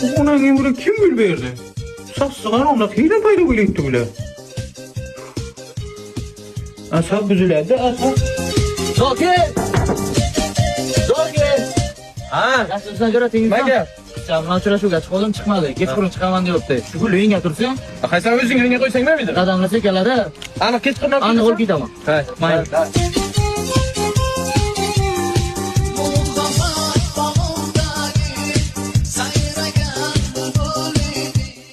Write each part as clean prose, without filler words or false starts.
Onangga buni kim gul berdi? Sassiq harom hiyla paydo bo'lyapti bular. Asab buziladi, asab. Zokir! Zokir! Ha, Yaxshimisiz, jo'ratingiz? Nima gap? Bilan uchrashuvga chiqdim, chiqmadi. Kechqurun chiqaman deyapti. Shu gul uyingga tursin, Qaysan o'zing uyingga qo'ysang bo'lmaydi. qadamlasa keladi, Aniq kechqurun olib aniq olib ketasan. ketaman. Ha, Mayli.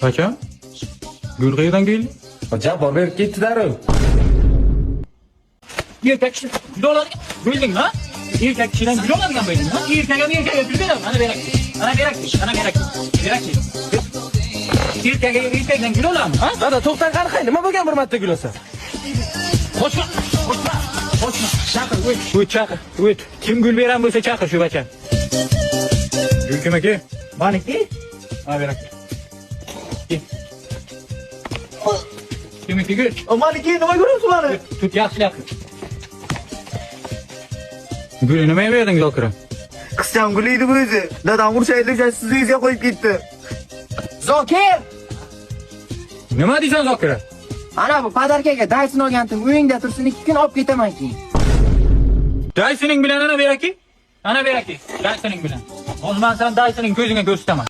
Aka, gul qayerdan keldi? Jabor berib ketdi darrov. Erkak kishi gul oladigan bo'ldingmi? Ha? Erkak kishidan gul oladigan bo'ldingmi? Ha? Erkak ham erkakka gul beradi. Mana berak. Mana berak. Mana berak. Berak. Erkak erkakdan gul oladimi? Ha? Dada, to'xtang, qani qani, nima bo'lgan bir marta gul olsa? Qochma. Qochma. Qochma. Chaqir, o't. O't chaqir. O't. Kim gul beran bo'lsa chaqir shu bacha. Gul kim aka? Maniki? Ha, berak. Kim? Kimniki gul? Maniki, nima ko'ryapsiz mani? Tut yaxshilab. Gulni nimaga berding Zokira? Qizcham gul edi bu o'zi. Dadam urishaydi, o'sha sizni uyingizga qo'yib ketdi. Zokir! Nima deysan Zokira? Ana bu podarkaga Dyson olgandim. Uyingda tursin, 2 kun olib ketaman keyin. Dyson'ing bilan ana beraki. Ana beraki. Dyson'ing bilan. Hozir men san Dyson'ing ko'zingga ko'rsataman.